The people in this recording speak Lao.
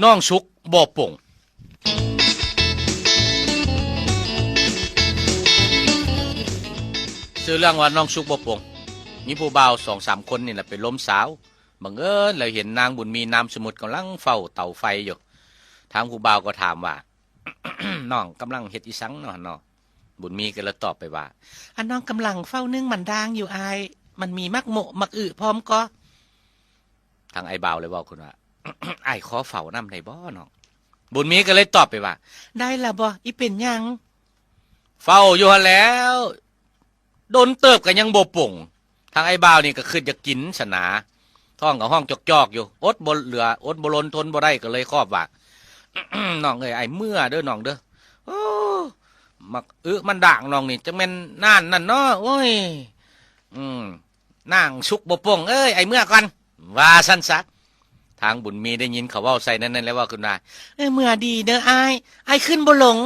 ນ້ອງສຸກບໍ່ປົງ. ຊື່ເລື່ອງວ່ານ້ອງສຸກບໍ່ປົງ. ມີຜູ້ບ່າວສອງສາມຄົນນີ້ແຫຼະໄປລົມສາວ, ບັງເອີນແລ້ວເຫັນນາງບຸນມີ ນາມສະໝຸດ ກຳລັງເຝົ້າເຕົາໄຟຢູ່. ທາງຜູ້ບ່າວກໍຖາມວ່າ ນ້ອງກຳລັງເຮັດອີ່ສັງເນາະ ເນາະ? ບຸນມີກໍເລີຍຕອບໄປວ່າ ອັນ ນ້ອງກຳລັງເຝົ້າໜຶ້ງມັນດ້າງຢູ່ອ້າຍ, ມັນມີໝາກໂມະໝາກອຶພ້ອມກໍ. ທາງອ້າຍບ່າວເລີຍເວົ້າຂຶ້ນວ່າ ອ້າຍຂໍເຝົ້ານຳໄດ້ບໍ່ນ້ອງ? ບຸນມີກໍເລີຍຕອບໄປວ່າ ໄດ້ລະບໍ່ ອີເປັນຫຍັງ? ເຝົ້າຢູ່ຫັ້ນແຫຼ້ວ ດົນເຕີບກໍຍັງບໍ່ປົງ. ທາງອ້າຍບ່າວນີ້ກໍຄິດຢາກກິນຊັ້ນນາ, ທ້ອງກໍຮ້ອງຈອກໆຢູ່, ອົດບໍ່ເຫຼືອ ອົດບໍ່ລົນ ທົນບໍ່ໄດ້ ກໍເລີຍຄອບວ່າ ນ້ອງເອີຍ ອ້າຍເມືອເດີນ້ອງເດີ. ໂອ້ ໝາກອຶມັນດ້າງນ້ອງນີ້ ຈັກແມ່ນນານນັ້ນເນາະ. ໂອ້ຍ ອືມ ນ້ອງສຸກບໍ່ປົງເອີຍ ອ້າຍເມືອກ່ອນ ວ່າຊັ້ນຊະ. ທາງບຸນມີໄດ້ຍິນເຂົາເວົ້າໃສ່ນັ້ນໆ ແລ້ວເວົ້າຂຶ້ນວ່າ ເອີ ເມືອດີເດີອ້າຍ, ອ້າຍຂຶ້ນບໍ່ລົງ.